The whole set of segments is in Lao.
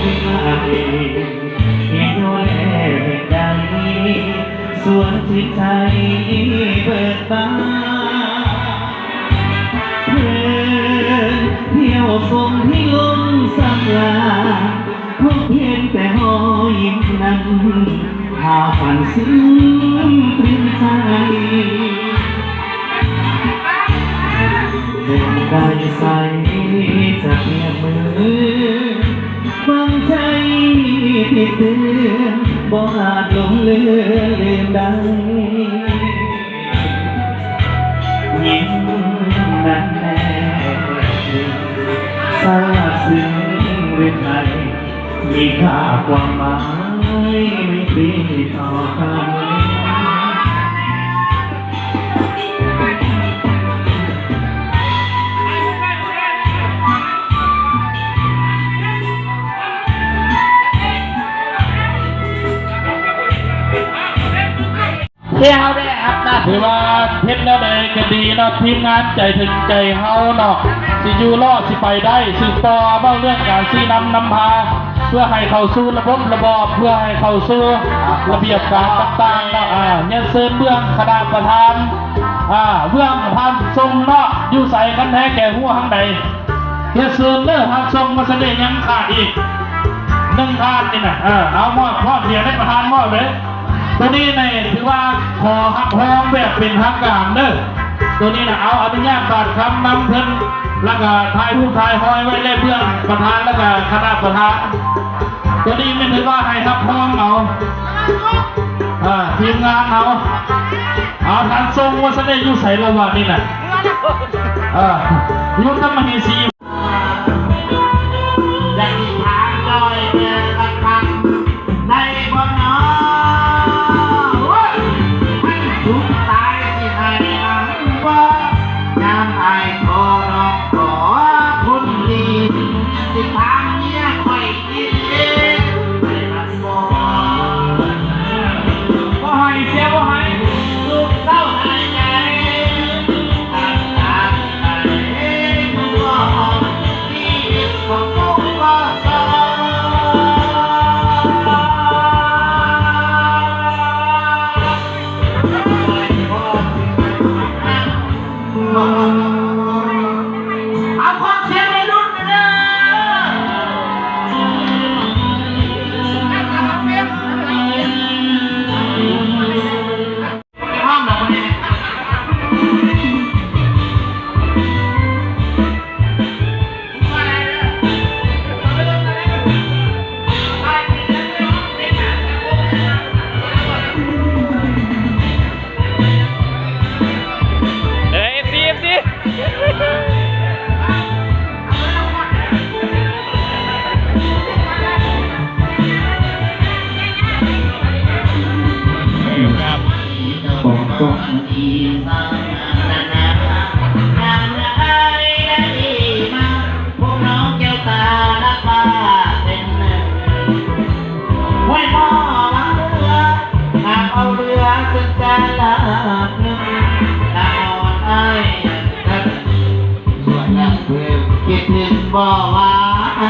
ເຮັດແນວໃດ ສວນຈິດໃຈເບີກບານ ເພີນທ່ຽວຊົມພິລົມສຳລານ ພົບເຫັນແຕ່ຮອຍຍິ້ມນັ້ນ ພາຝັນຊຶ້ງຕື່ນໃຈ ແມ່ນໄດ້ໃສຈະປຽບເໝືອນ ຝັງໃຈຕິດເຕືອນ ບໍ່ອາດຫຼົງເລືອນລືມໄດ້ ຍິ້ມນັ້ນແນບຊາບຊຶ້ງຫຼືໄທ ມີຄ່າຄວາມໝາຍໄມຕີຕໍ່ກັນ. ທີ່ເຮົາໄດ້ຮັບໜ້າທີ່ ຖືວ່າເຮັດແນວໃດກໍດີເນາະ ທີມງານໃຈເຖິງໃຈເຮົາເນາະ ຊິຢູ່ລອດ ຊິໄປໄດ້ ສືບຕໍ່ເວົ້າເລື່ອງການຊີ້ນຳນຳພາ ເພື່ອໃຫ້ເຂົ້າສູ່ລະບົບລະບອບ ເພື່ອໃຫ້ເຂົ້າສູ່ລະບຽບການຕ່າງໆເນາະ ອາ ຮຽນເຊີນເບື້ອງຄະນະປະທານ ອາ ເບື້ອງທ່ານຊົງເນາະ ຢູ່ໃສ ຄັນແທ້ແກ່ຮູ້ທາງໃດ ຮຽນເຊີນເດີ ທ່ານຊົງ ວ່າຊັ້ນເດ ຍັງຂາດອີກໜຶ່ງທ່ານນີ້ນະ ເອີ ເອົາມອບ ມອບ ດຽວໃຫ້ປະທານມອບເລີຍ. ໂຕນີ້ນີ້ຖືວ່າຂໍຮັບຮອງແບບເປັນທາງການເດີ ໂຕນີ້ນະ ເອົາອະນຸຍາດບາດຄຳນຳເພິ່ນ ແລ້ວກະຖ່າຍຮູບຖ່າຍຮອຍໄວ້ແລະເບື້ອງປະທານ ແລ້ວກະຄະນະປະທານ ໂຕນີ້ແມ່ນຖືວ່າໃຫ້ຮັບຮອງເອົາ ເອີ ທີມງານເຮົາ ເອົາ ທ່ານຊົງ ວ່າຊັ້ນເດ ຢູ່ໃສລະວະນີ້ນະ ເອີ ຢູ່ຕຳມະເຫສີ. ຢາກຊິຖາມໜ້ອຍແດ່ລະກັນ ໄດ້ບໍ່ນໍ? ໂອ້ຍ ຄັນສຸດຕາຍຊິໃຫ້ນຳບໍ່? ຍາມອ້າຍຂໍນ້ອງຂໍຄົນດີ ຊິຖາມເມຍຂ້ອຍອີກເດ້ ໄດ້ນຳບໍ່? ບໍ່ໃຫ້ເສຍ ບໍ່ໃຫ້ ລູກເຕົ້າໃຫ້ໃຈ ເອົາຂໍສຽງໃຫ້ລຸ້ນເດີ. ເອີ ເອັຟຊີ ເອັຟຊີ ຂອງກອງ ພວກນ້ອງແກ້ວຕານະປາເປັນໜຶ່ງ ຫ້ວຍໝໍວັງເຮືອ ຫາກເອົາເຮືອເຊິ່ງຈາລາບໜຶ່ງ ນາງອ່ອນອ້າຍ ສ່ວນນາງເພິ່ນຄິດເຫັນບໍ່ວ່າ ເ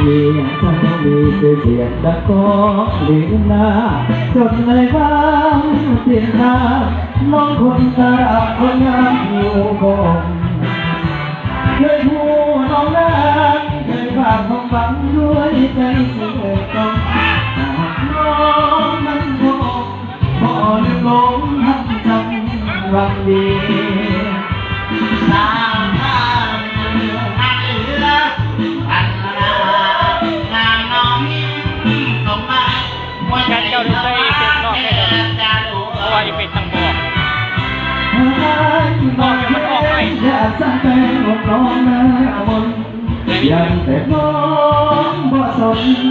ມືອງເຈົ້າມີຊື່ສຽງດັງກ້ອງລືນນາ ຈົນໃນບ້ານເປັນນາ ນ້ອງຄົນງາມ ຄົນງາມຜິວບອງ ເຄີຍຮູ້ນ້ອງນາງ ເຄີຍຝາກຄວາມຫວັງດ້ວຍໃຈເຊື່ອຕ້ອງ ຫາກນ້ອງນັ້ນບໍ່ ບໍ່ລືມຫຼົງຮັກຈຳຫວັງດີ ສາວທ່ານນາເຮືອ ອັນນາງນ້ອງສົມມາ ແມ່ນເຈົ້າໄດ້ໃສ່ເອຟເຟກນອກໃຫ້ເຈົ້າ ເພາະວ່າເອຟເຟກຕັ້ງບໍ່ອອກ ນອກໃຫ້ມັນອອກໜ້ອຍ ຢ້ານແຕ່ນ້ອງບໍ່ສົນ.